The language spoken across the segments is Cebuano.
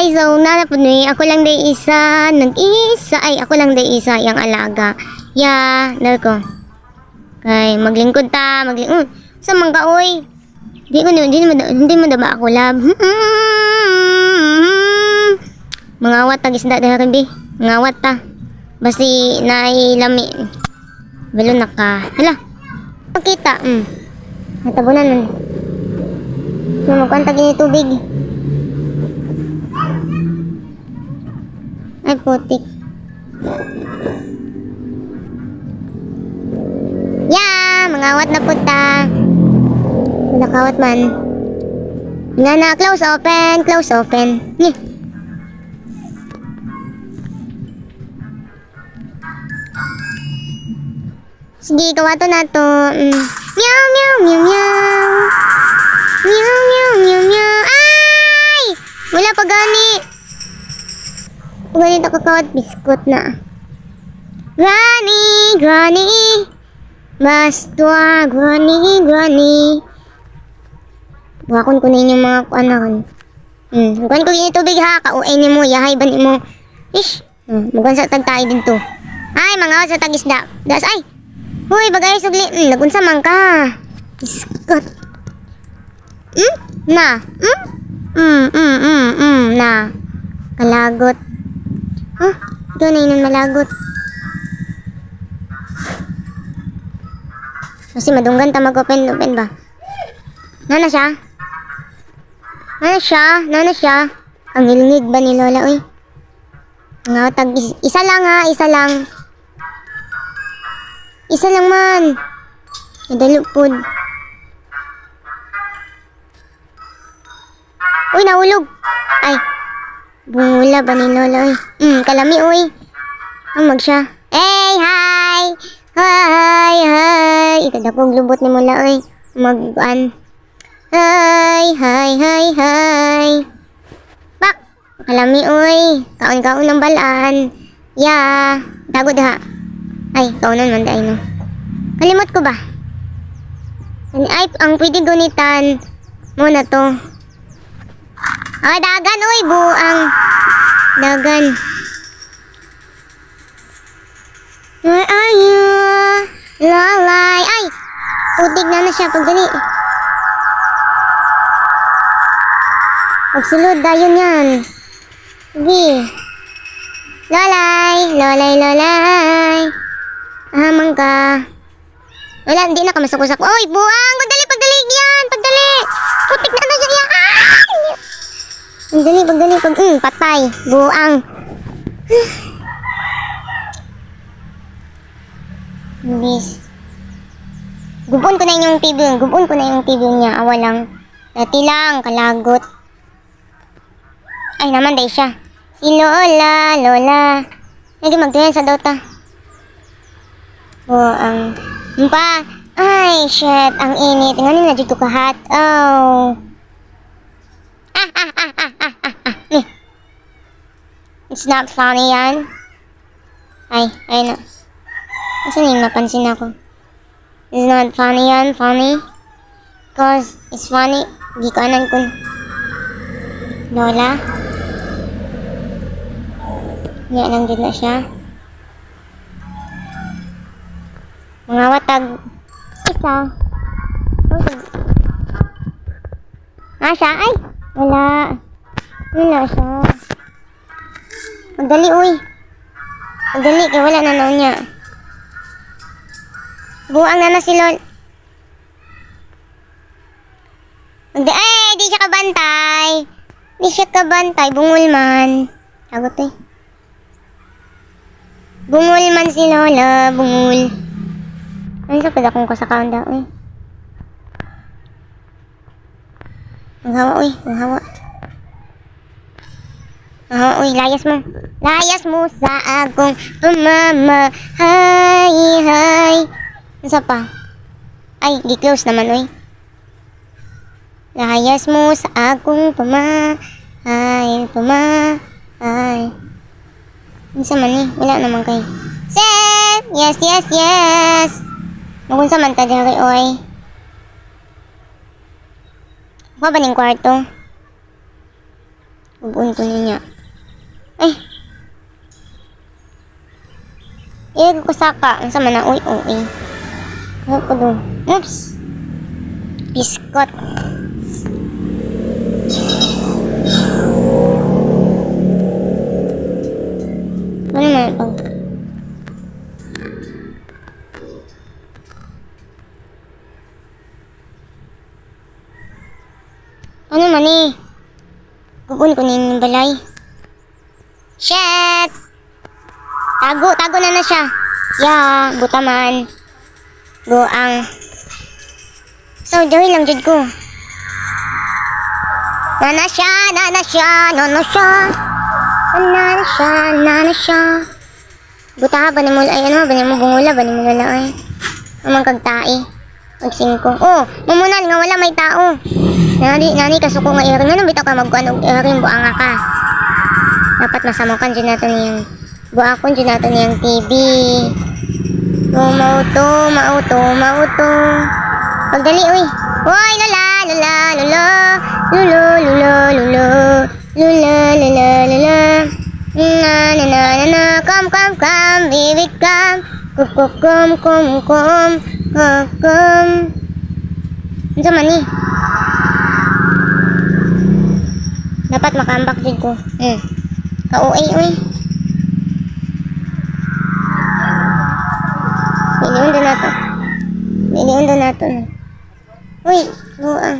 Guys, so nana po ni ako lang day isa, nag-isa, ay ako lang day isa yang alaga. Ya, yeah, ko. Kay maglingkod ta, maglingkod. Sa man ka oy. Di ko hindi mo hindi mo da ba ako love? Mga awat tag isda dahil bi. Mga awat ta. Basi nailami. Balo na ka. Hala. Pakita. Natabunan man. Magkuhan tag ini tubig. Ay, putik. Yeah, mangawat na punta. Nakawat man. Nga na, close open, close open. Ni. Sige, gawa to na to. Meow, meow, meow, meow. Meow, meow, meow, meow. Ay! Wala pa gani. Ganito kakawat biskot na. Granny, granny. Basta, granny, granny. Buhakon ko na inyong mga kuanakan. Kuan ko gini tubig ha, kauay ni mo, yahay ba ni mo. Ish, mugan sa tagtayo dito. Ay, mga sa tagisda. Das, ay! Huy, bagay sugli. Nagunsa man ka. Biskot. Na. Na. Kalagot. Huh? Doon na yun malagot. Kasi madunggan ta mag-open, open ba? Nana siya? Nana siya? Nana siya? Ang hilngig ba ni Lola, uy? Nga, tag isa lang ha, isa lang. Isa lang man. Nadalo pod. Uy, nahulog. Ay, bungula ba ni Lola, uy? Kalami, uy. Ang mag siya. Hey, hi! Hi, hi! Ikadakong lubot ni mula, uy. Mag-an. Hi, hi, hi, hi. Pak! Kalami, uy. Kaon-kaon ng balaan. Ya. Tago daha. Ay, kaunon man dahil, no. Kalimot ko ba? Ay, ang pwede gunitan mo na to. Ah, dagan, uy. Buang. Dagan. Where are you? Lalay. Ay! Putik na na siya. Pagdali. Pagsulod, dayon yan. Sige. Lalay. Lalay, lalay. Ahamang ka. Wala, hindi na ka masukusak. Oy, buang! Pagdali, pagdali! Yan! Pagdali! Putik na na siya. Yan! Ay! Pagdali, pagdali, pag... Patay. Buang. Imbis. Gubon ko na yung TV. Gubon ko na yung TV niya. Awa lang. Dati lang, kalagot. Ay, naman day siya. Si Lola, Lola. Lagi magtuyan sa Dota. Buang. Pa. Ay, shit. Ang init. Ngayon na dito kahat. Oh. Ah, ah, ah, ah, ah, ah, ah. Eh. It's not funny yan. Ay, ay na. Kasi yung napansin ako. It's not funny yan, funny. Cause it's funny. Di ko anan kung Lola. Niya lang din na siya. Mga watag. Isa. Ah, siya? Ay! Wala. Wala siya. Magdali, uy. Magdali, kaya wala na naon niya. Buang na na si Lol. Ay, di siya kabantay. Di siya kabantay. Bungol man. Tagot eh. Bungol man si Lola. Bungol. Ano sa pwede akong kasakaon daw eh. Ang hawa uy. Ang hawa. Ang hawa uy. Layas mo. Layas mo sa akong pamama. Hi, hi. Ano pa? Ay, gi-close naman uy. Layas mo sa akong pama. Ay, pama. Ay. Unsa man eh? Wala naman kay. Sir! Yes, yes, yes! Magunsa man ta diri oy. Ako ba ning kwarto? Ubon ko niya. Ay. Iya ko saka. Ang sama na, uy, uy. Ano ko do? Oops. Biskot. Ano man pag... Ano man eh? Gubon ko na yung balay. Shit! Tago, tago na na siya. Yeah, butaman. Buang. So, joy lang jud ko. Nana siya, nana siya, nana siya. Nana siya, nana siya. Buta ba ni mo ay ano ba ni mo bungula ba ni mo lala ay. Amang kagtae. Og singko. Oh, mumunan nga wala may tao. Nani nani kasuko nga iring ano bitaw ka magkuan og iring buanga ka. Dapat masamukan jud nato niyang buakon jud nato niyang TV. Oh, mauto, mauto, mauto. Pagdali uy. Hoy, lala, lala, lala. Lulo, lulo, lulo. Lula, lala, lala. Na, na, na, na, na. Come, come, come, baby, come. Kum, kum, kum, kum, kum. Kum, kum. Unsa man ni? Dapat makaambak jud ko. Ka-OA, uy. Niliun na nato. Niliun na nato na. Uy, buang.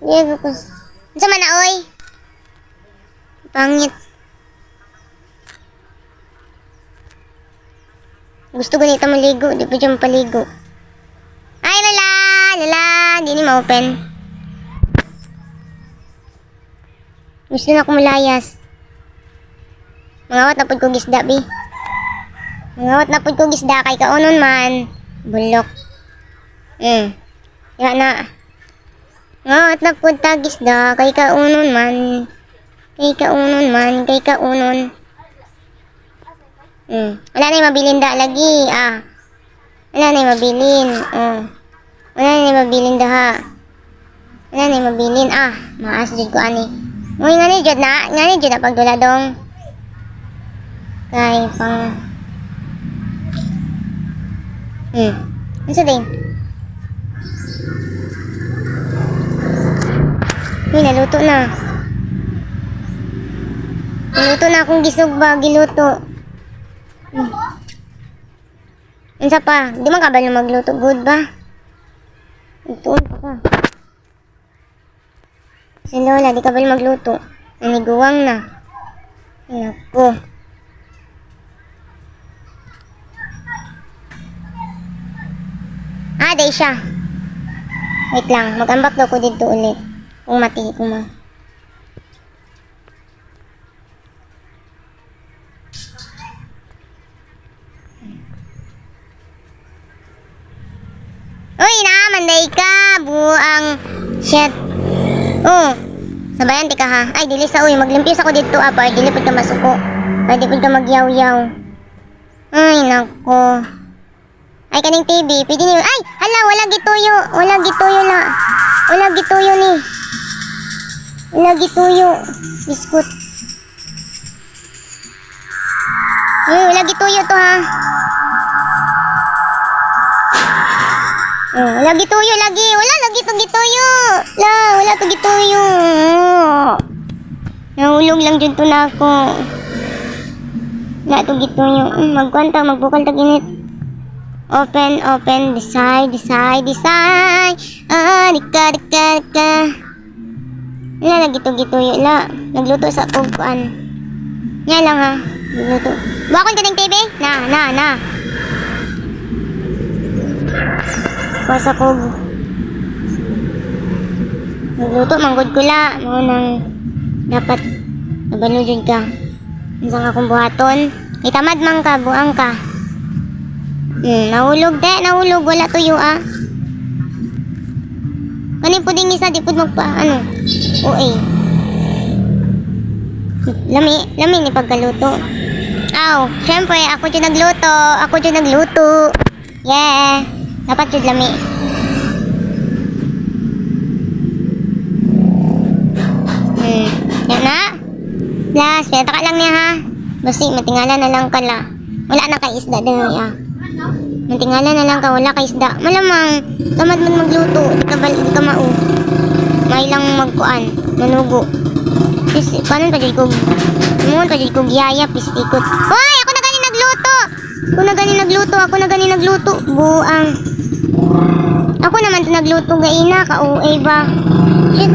Diego ko. Unsa man na, oy? Pangit. Gusto ko nito maligo. Di pa dyan paligo. Ay, lala! Lala! Di ni ma-open. Gusto na akong malayas. Mangawat na pud ko gisda, bi. Mangawat na pud ko gisda kay kaunon man. Bulok. Ya na. Mangawat na pud ta gisda kay kaunon man. Kay kaunon man, kay kaunon. Wala na yung mabilin da lagi. Ah. Wala na yung mabilin. Oh. Wala na yung mabilin da ha. Wala na yung mabilin. Ah, maas jud ko ani. Uy, nga ni jud na. Nga ni jud na pagdula dong. Kay pang... Ano sa din? Uy, naluto na. Naluto na akong gisog ba? Giluto. Unsa pa? Di man kabalo magluto. Good ba? Ituon pa ka. Si Lola, di kabalo magluto. Naniguwang na. Nako. Ah, day siya. Wait lang. Mag-ambak daw ko dito ulit. Kung mati, kung ma. Uy, na, manday ka. Buang. Shit. Oh. Sabayan, di ka ha. Ay, dili sa uy. Maglimpis ako dito, ah. Para dili pud ka masuko. Para di pud ka magyaw-yaw. Ay, nako. Ay, kaning TV. Pwede niyo. Ay, hala, wala gituyo. Wala gituyo na. Wala gituyo ni. Wala gituyo. Biskut. Uy, wala gituyo to ha. Oh, wala gituyo lagi. Wala lagi to gituyo. La, wala to gituyo. Nahulog lang jud to na ako. Wala to gituyo. Magkwanta, magbukal ta ginit. Open, open, decide, decide, decide. Ah, dika, dika, dika. Wala lagi to gituyo. La, nagluto sa kugkuan. Nga lang ha. Nagluto. Buwakon ka ng TV? Na, na, na. Kuha sa kog. Nagluto, manggod ko la. Mao nang dapat nabalo jud ka. Unsa nga akong buhaton? Itamad man ka, buang ka. Nahulog de, nahulog. Wala tuyo ah. Kani puding isa, di pud magpa, ano? OA. Lami, lami ni pagkaluto. Aw, syempre, ako dyan nagluto. Ako dyan nagluto. Yeah. Dapat dyan lami. Yan na. Last, pinataka lang niya ha. Basi, matingala na lang kala. Wala na kay isda din ya. Matingala na lang ka, wala kay isda. Malamang, tamad man magluto, di ka, di ka mao. May lang magkuan, manugo. Is, paano pa dyan ko, mo pa dyan ko giyaya, pistikot. Hoy, ako na gani nagluto! Ako na gani nagluto, ako na gani nagluto. Buang. Ako naman to nagluto gaina, ka-OA ba? Shit,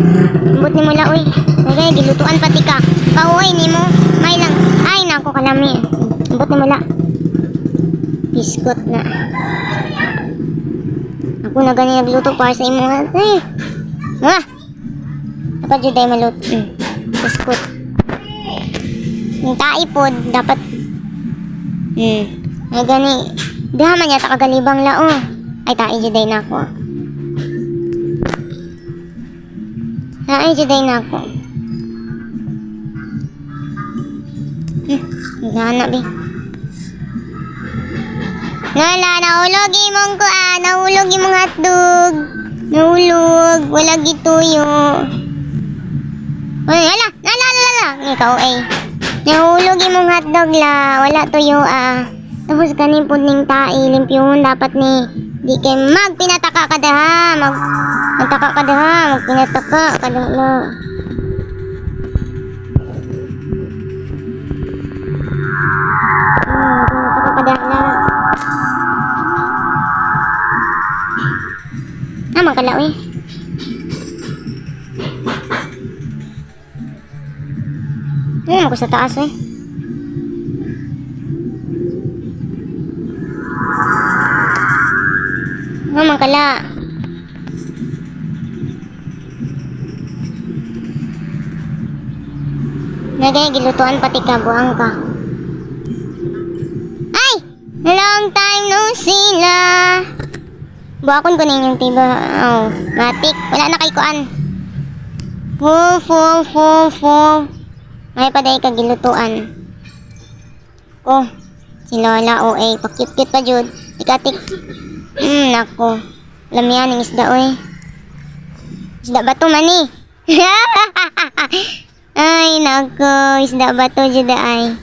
ambot ni mula, oy. Okay, gilutuan pati ka. Ka-OA ni mo. May lang. Ay, nako kalami. Ambot ni mula. Biskot na. Ako na gani nagluto para sa imo. Ay. Mga. Dapat jud ay maluto. Biskot. Yung tae pod, dapat. Ay gani. Diha man yata kagalibang lao. Ay tae jud ay nako. Tae jud ay nako. Gana bi. Nala, nahulog imong kuan, nahulog imong hotdog. Nahulog, wala gituyo. Uy, hala, hala, hala, hala. Ikaw eh. Nahulog imong hotdog la, wala tuyo ah. Tapos kanin pud ning tae, limpyuhon dapat ni. Di kay magpinataka ka daha, magtaka ka daha, magpinataka ka daha la. Magpinataka ka daha la. Ah, man kala eh. Ano ko sa taas eh. Ano man kala. Nagay gilutuan pati ka buang ka. Ay! Long time no see la. Buakon ko na inyong tiba. Oh, matik. Wala na kay kuan. Full, full, full, full. May paday ka gilutuan. Oh, si Lola, oh eh, pakit-kit pa jud. Ikatik. Nako. Lamian ng isda oy. Isda bato man eh. Ay, nako, isda bato jud ay.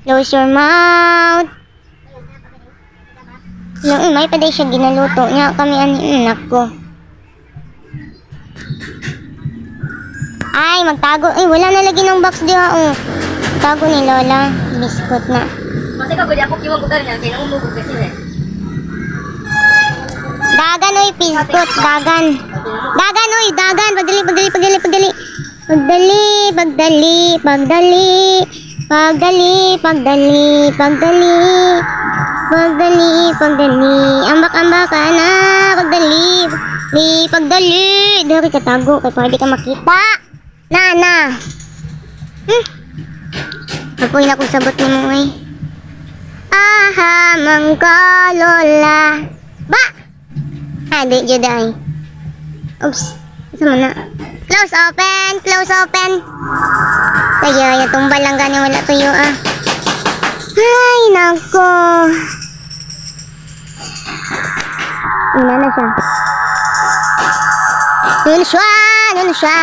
Close your mouth. No, may paday siya ginaluto niya kami ani, nako. Ay, magtago. Ay, wala na lagi ng box diha oh. Tago ni Lola. Biskot na. Kasi ka gud ako kiwag ko niya kay naumog kasi eh. Dagan oy, piskot, dagan. Dagan oy, dagan. Pagdali, pagdali, pagdali, pagdali. Pagdali, pagdali, pagdali. Pagdali, pagdali, pagdali. Pagdali, pagdali. Ambak-ambak ka na. Pagdali. Di, pagdali. Dari ka tago kay para di ka makita. Na, na. Apoy na kong sabot ni mo eh. Aha, mangka lola. Ba! Ah, di, juday. Oops. Isa mo na. Close open, close open. Kaya, yung tumbal lang gani wala tuyo ah. Ay, nako. Una na siya. Nuno siya, nuno siya.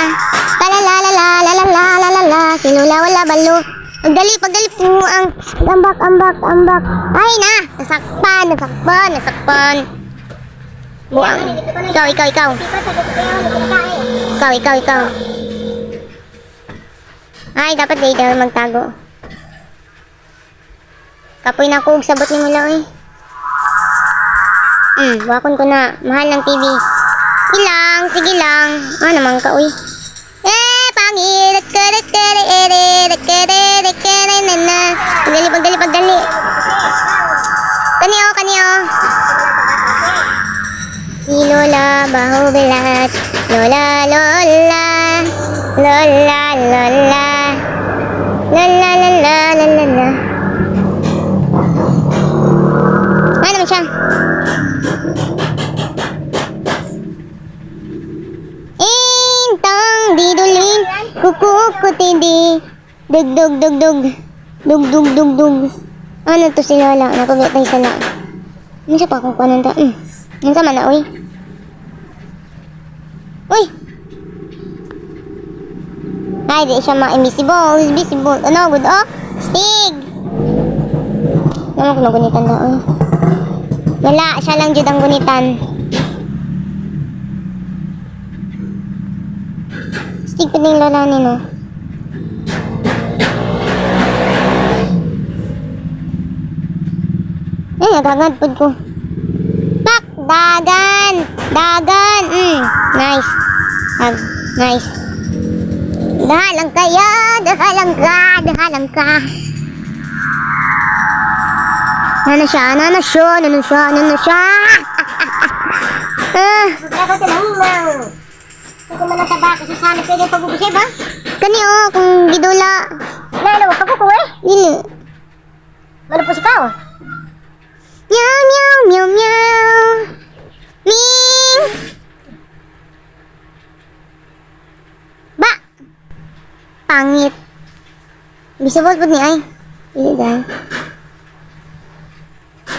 Palalalalalalalala, si Lola wala balo. Pagdali, pagdali po ang ambak, ambak, ambak. Ay na, nasakpan, nasakpan, nasakpan. Buang. Ikaw, ikaw, ikaw. Ikaw, ikaw, ikaw. Ay, dapat di daw magtago. Kapoy na ko, sabot ni mo lang eh. Wakon ko na. Mahal ng TV. Sige lang, sige lang. Ah, naman ka, uy. Eh, pangit. Kere, kere, ere, kere, kere, na, na. Pagdali, pagdali, pagdali. Kani, oh, kani, oh. Si Lola, baho bilat. Lola, Lola. Lola, Lola. Lola, Lola, Lola, Lola. Ano naman siya? Intang didulin, kukukutidi. Dug dug dug dug. Dug dug dug dug. Ano to si Lola? Naku, tayo sala. Ano siya pa kung kuwanan ta? Ano sama na, uy? Uy! Ay, di siya ma-invisible. Invisible. Ano, good oh? Stig! Ano ko nagunitan na, oy. Wala, siya lang jud ang gunitan. Stig pa din lola ni, no? Ay, nagagad pod ko. Pak! Dagan! Dagan! Nice. Nice. Dahalang kaya, dahalang ka, dahalang ka. Ano siya? Ano siya? Ano siya? Ano siya? Ah, Ako tinanong. Kung man taba kasi sana pwede pagugusay ba? Kani oh, kung gidula. Lalo pagkuko eh. Dili. Malo po si kao. Meow, meow, meow, meow. Ming! Ba! Pangit. Visible po ni ay. Dili dahil.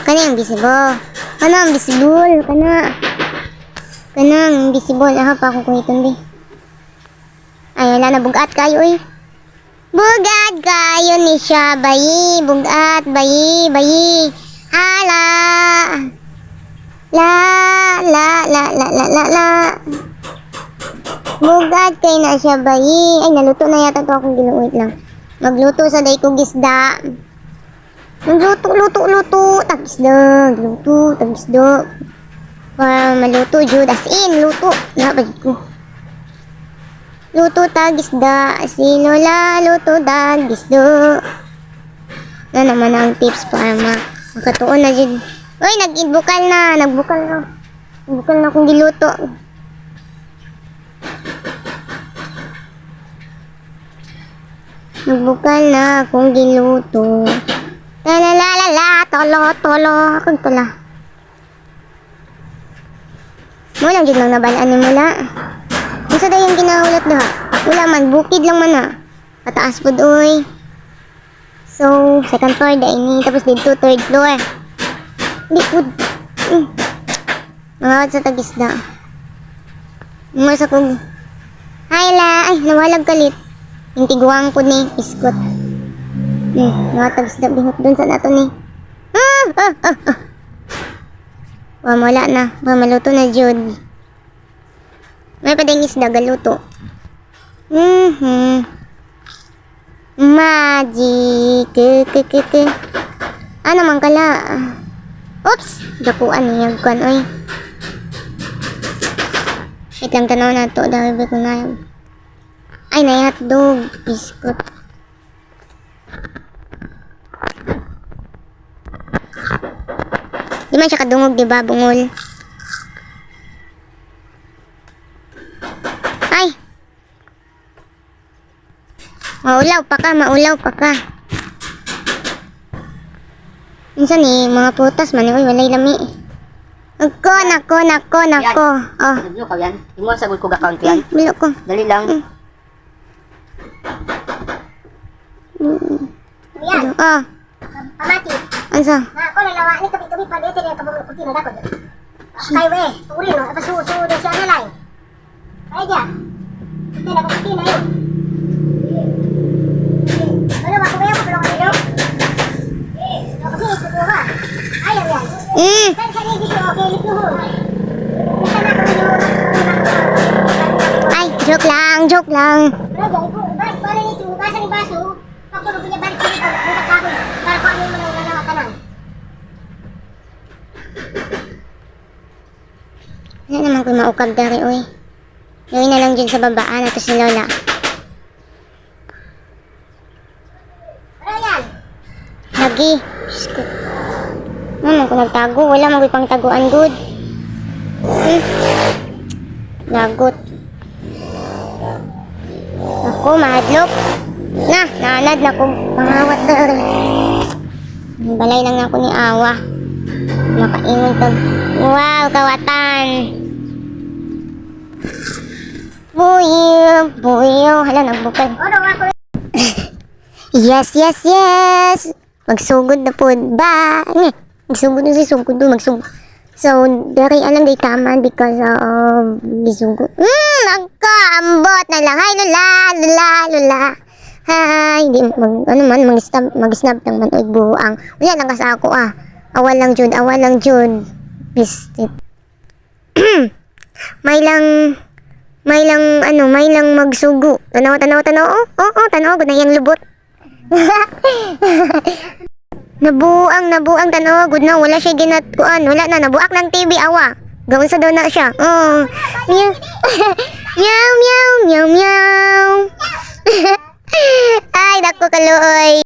Kani ang visible. Ano ang visible? Kana. Kana ang visible. Aha pa ako kuhiton di. Ay, wala na. Bugat kayo eh. Bugat kayo ni siya, bayi. Bugat, bayi, bayi. Hala. La, la, la, la, la, la, la. Bugat kay na siya, bayi. Ay, naluto na yata to akong ginuwit lang. Magluto sa day kong gisda. Magluto, luto, luto. Tagisda. Luto, tagisda. Para maluto, jud. As in, luto. Napagod ko. Luto tagisda. Si Lola, luto tagisda. Na naman ang tips para makatuon na jud. Uy, nag-bukal na. Nagbukal na. Nagbukal na akong giluto. Nagbukal na akong giluto. La la la la la, tolo tolo, akong tula. Mo lang jud nang nabalaan ni mula. Unsa daw yung ginahulat diha? Wala man, bukid lang man ah. Pataas pud oy. So, second floor dai ni, tapos dito third floor. Di pud. Mga sa tagisda. Mga sa kong. Hi la, ay nawalag kalit. Yung tiguang po ni iskot. Mga tagisda bihot dun sa nato ni. Ah, ah, ah, ah. Wa wala na, wa maluto na jud. May pa ding isda galuto. Magic. Ke ke ke ke. Ano man kala? Oops, dakuan niya kuan oy. Wait lang, tanaw na to dahil ko na. Ay, nay hotdog, biskot. Di man siya kadungog, di ba, bungol? Ay! Maulaw pa ka, maulaw pa ka. Minsan eh, mga prutas man, uy, walay lami. Nako, nako, nako, nako. Oh, Ano ka yan? Imo sa gud ko account yan. bilo ko. Dali lang. Yan. Oh, Pamati, ansa? na ako nalawa ni kabi-kabi pa dito niya kabang kuti na dako. Kay we, uri no, apa su su de siya na lang. Ay dia. Kuti na kuti na yun. Ano ba ko ko ko nilo? Ako kasi ko ba. Ayaw yan. Kan sa dito okay liplo ho. Bisa na ko nilo. Ay, joke lang, joke lang. Ano ba ko balik para nito, hugasan ni baso. Pagtulog niya balik dito, buka kahoy. Para ko ano man ang nalawa tanan. Wala naman ko maukag dari, uy. Gawin na lang dyan sa babaan na to si Lola. Ano yan? Lagi. Diyos ko. Ano man ko nagtago? Wala man ko'y pangtaguan, good. Lagot. Ako, mahadlok. Na, naanad na kong pangawat dari. Balay lang ako ni Awa. Makaingon tag. Wow, kawatan. Buyo, buyo. Hala, nagbukal. Ano ako Yes, yes, yes! Magsugod na po ba? Nga, magsugod na si sugod doon, magsugod. So, dari alang day taman because of gisugo. Nagkaambot na lang. Hi, Lola, Lola, Lola. Hi, di mag, ano man, mag-snap, mag-snap lang man, oy, buang. Wala lang ka sa ako, ah. Awa lang, jud, awa lang, jud. Bistit. May lang, ano, may lang magsugo. Tanaw, tanaw, tanaw. Oh, tanaw, gud na iyang lubot. Nabuang, nabuang, tanaw, gud na, wala siya ginatkuan. Wala na, nabuak ng TV, awa. Gaon sa daw na siya. Oh. Meow. Meow, meow, meow, meow. Ay, dako kaluoy.